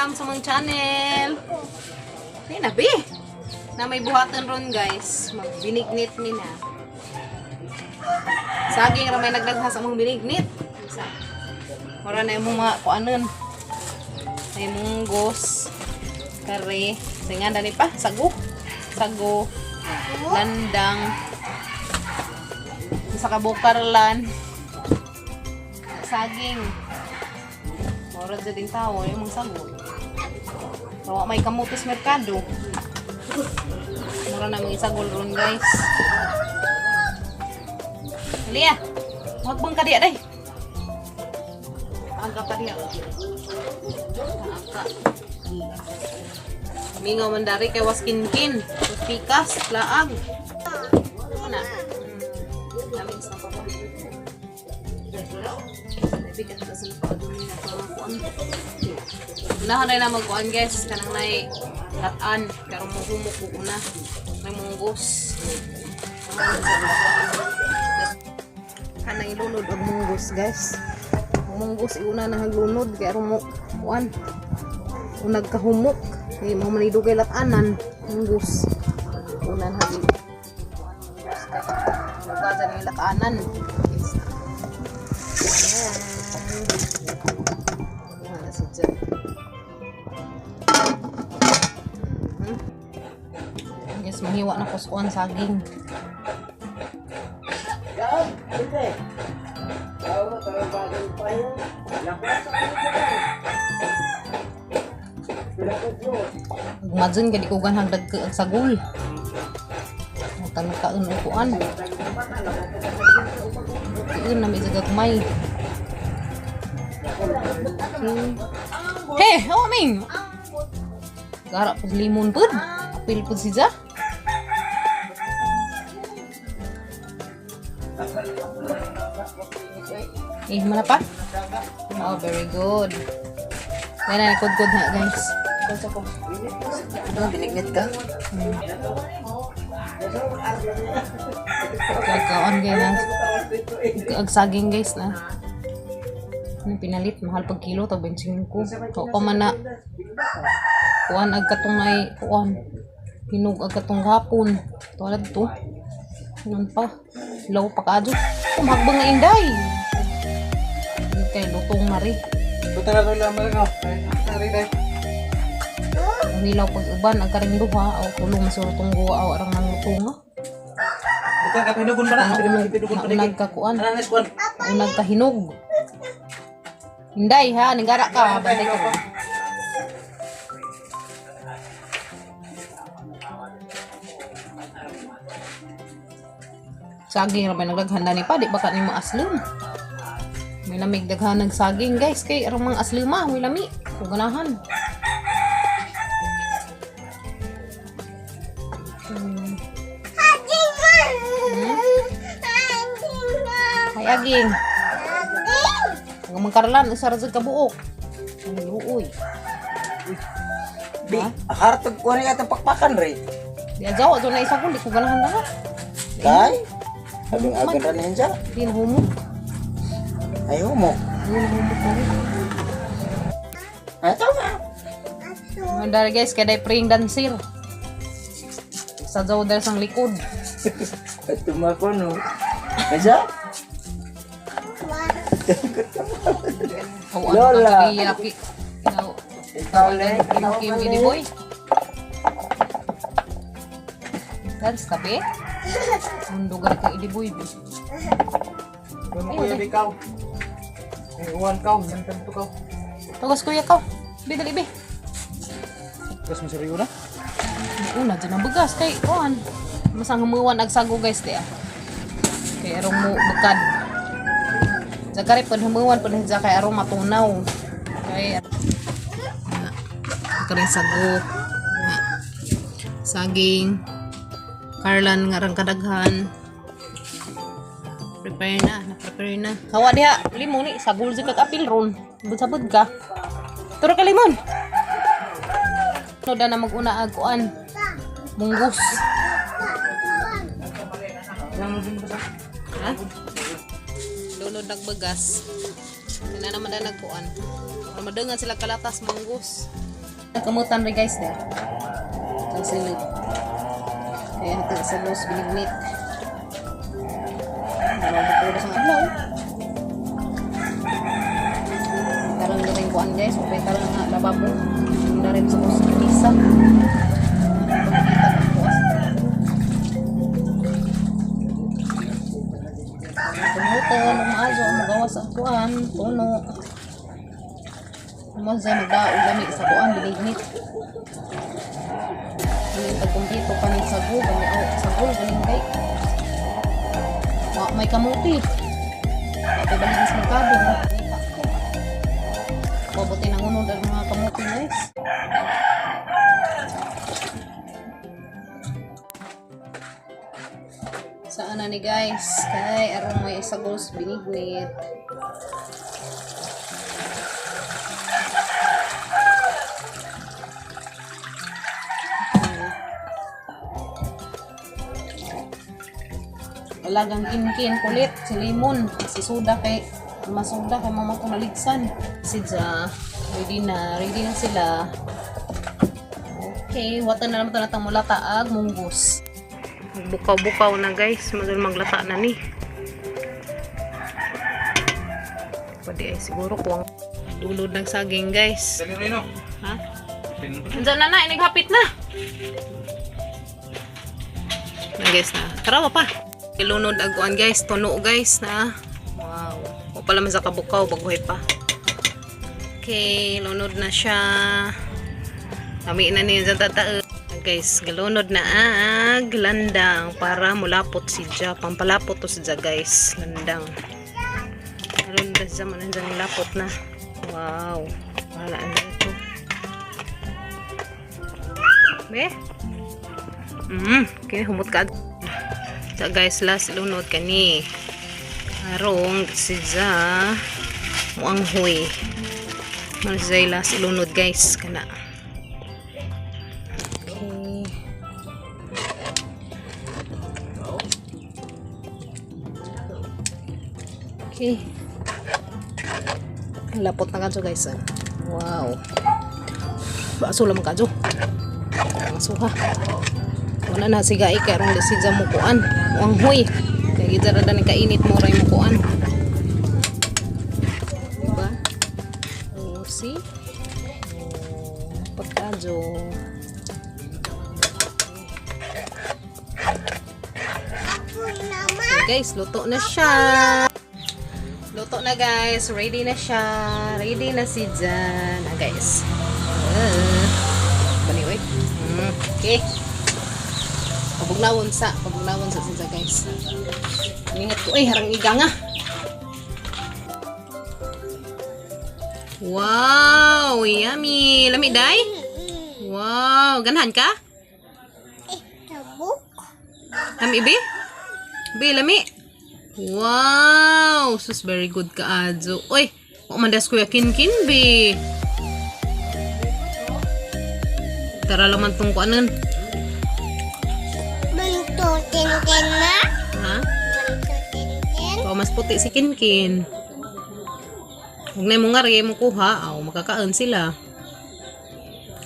Welcome sa mong channel. Ay, nabi. Na may buhatan ron, guys. Magbinignit mi na. Saging ra may nagdagha sa mong binignit. Isa. Mura na imong mga kuanon. Ay munggos. Kare. Singa dani pa. Sago. Sago. Landang. Isa ka bukarlan. Saging. Mura dyan din tao, yung mga sago. Tawa may kamutis merkado. Mura na mga isagol ron, guys. Lia, magbang ka diya, day. Aga pa diya. Aga. Mingaw man dari kay was kinkin. Was pikas, laag. Ano na? Dami sa papa. Bigat ka sa kuan. Unahan na na magkuan, guys, kanang nay latan pero muhumok ko una. May munggos. Kanang ilunod og munggos, guys. Ang munggos iuna na haglunod kay aron mo kuan. Unag kahumok. Kay mo man idugay latanan munggos. Una na hag kuan munggos kay lugasan ni latanan. Ayan. Kuha na si Jan. Yes, mahiwa na kuskuan saging. Imagine ka di ko ganhag dagko ang sagol. Tanong ka ang upuan. Tiun na may jagag may. Hey, oh ming. Gara pud limon pud. Apil pud si Ja. Eh, mana pa? Oh, very good. Yan na, kod-kod na, guys. Binignit ka? Kakaon, guys. Ag saging, guys, na. Ano pinalit? Mahal pag kilo, tag 25. Ko pa man na. Kuan ag katong ay, kuan. Hinog ag katong hapon. Tulad to. Ganun pa. Hilaw pa kaadyo. Kumagbang nga inday. Kay lutong na rin. Buta na lang ka. Ari day. Ang hilaw pag uban, ang karing duha, o tulong masurutong guwa, o arang nang lutong ah. Buta ka pinugon pa na. Pinugon pa Naunag ka kuan. Ano na kuan? Naunag ka hinog. Hinday ha, nagara ka, bantay ka. Saging ra may nagdaghan na ni pa, di baka ni maaslum. May lamig daghan ng saging, guys, kay arang mga asluma, may lami. Kung ganahan. Ay, aging. Ang mangkarlan, isa ra jud ka buok. Ang luoy. Di, hartog kuan ni atong pakpakan re. Di ajaw ato na isa ko, di ko ganahan na. Kay? Abing agan ra niya. Di na humok. Ay humo. Di na humok na rin. Ay tama. Mandar, guys, kay day praying dancer. Sa jaw dahil sang likod. Ato mako no. Asa? O ano Lola. ka kaya ki. No. Ikaw le. Kim kim ini boy. Dance ka be? Mundo gani ka idi boy be. Ano kuya di kaw? Eh, uwan kaw, nantento kaw. Tugas kuya ka. Be dali be. Gas mo seriyo na? Una dyan ang bagas kay kuan. Masang humuwan ag sago, guys, di ah. Kay arong mo bukad. Zakari pud humuwan pud sa kay arong matunaw. Kay na. Kare sago. Na. Saging. Karlan nga rang kadaghan. Prepare na, na-prepare na. Hawa diha, limon ni sagol jud kag apil ron. Sabod ka. Turo ka limon. No da na maguna ag kuan. Munggus. Ha? Lunod nagbagas. Kaya na naman na nagkuan. Para madangan sila kalatas munggus. Nagkamutan rin guys there. Sa silid. Kaya natin sa los binignit. Dalawang oras ang adlaw. Tarang na rin kuan guys. Okay, tarang nga lababo. Na rin sa los misa. Pagkita ng buwas. Tumuto, lumaazo, magawas ang kuan, puno. Mo sa magdaog lami sa kuan binignit. Ang pagkumpleto kaning sago, kani aw sagol ganing kay. Wa may kamuti. Wa pa balik sa merkado. Ngita ko. Pabuti nang unod ang mga kamuti guys. Saan na ni guys? Kay aron may sagol sa binignit. Alagang kinkin kulit si Limon, si Suda kay masuda kay mama ko naligsan. Si Ja, ready na sila. Okay, watan na naman ito natang mula taag munggus. Bukaw-bukaw na guys, madal maglata na ni. Pwede ay siguro kuwang dulod ng saging guys. Dali rin, no? Ha? Andiyan na na, inaghapit na. Na guys na. Tara pa. Ilunod aguan guys, tuno guys na. Wow. O pala man sa kabukaw baguhay pa. Okay, lunod na siya. Kami na niya sa tatae. Guys, galunod na ag landang para mulapot si Ja. Pampalapot to si Ja guys, landang. Lunod na siya, manandyan lapot na. Wow. Wala na ito. Be? Okay, humot ka. So guys, last lunod kani. Arong si Ja muanghoy. Mano si Zay last lunod guys kana. Okay. Okay. Lapot na kadyo guys. Ah. Wow. Baso lang kadyo. Ang suha. Wala na siga kay aron di siya mukuan. Muanghoy. Kay gid ra ni kainit mo ray mukuan. Diba? Oh, see? Oh, pagkadyo. Okay, guys, luto na siya. Luto na guys, ready na siya. Ready na si Jan. Ah, guys. Bani, oy. Okay. Pabugnawon sa siya guys. Ingat ko ay harang iga nga. Wow, yummy. Lami day? Wow, ganahan ka? Lami be? Be, lami. Wow, sus very good ka adzo. Oy, wa man das kuya kinkin be. Tara laman tong kuanan. Banto tintin na. Ha? Banto tintin. O, mas puti si Kinkin. Huwag na mo nga rin mo kuha. Aw, makakaon sila.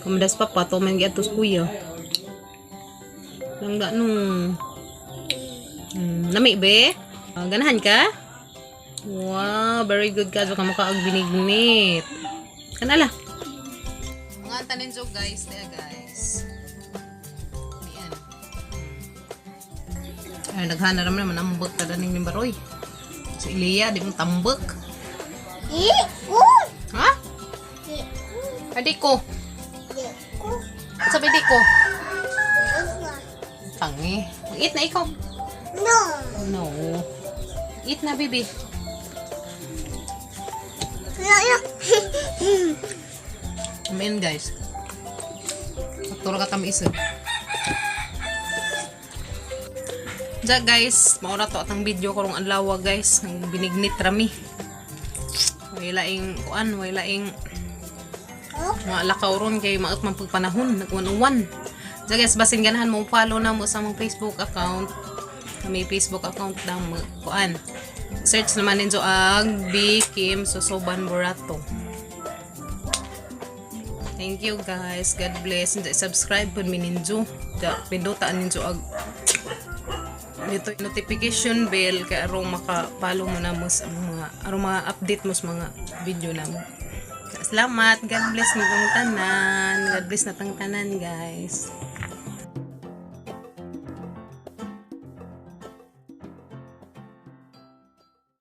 Kumadas pa pa, to man giatos kuya. Langga no. Nami be? Ah, ganahan ka? Wow, very good ka. So, kamukha og binignit. Kanala. Mga tanin jo guys, there guys. Ayan. Ay, naghana naman naman ambot ka daning ni Baroy. Si Ilya, di mo tambak. I u. Ha? I Adi ko. I ku. Sabi di ko. Asa. Tangi. Mag-eat na ikaw. No. No. Eat na, baby. No no. Amen, guys. Pagturo ka tamis eh. Ja, guys. Maura to atang video karong adlaw guys. Ang binignit rami. Way laing kuan, way laing mga lakaw ron kay maot man pagpanahon, nagwan-uwan. Ja guys, basin ganahan mo follow na mo sa among Facebook account. Kami Facebook account na mo kuan. Search naman ninyo ang B Kim Susoban Borato. Thank you, guys. God bless. And subscribe pud mi ninyo. Da pindota ninyo ag dito notification bell kay arong maka-follow mo na mo sa mga arong mga update mo sa mga video namo. Salamat. God bless nitong tanan. God bless natang tanan, guys.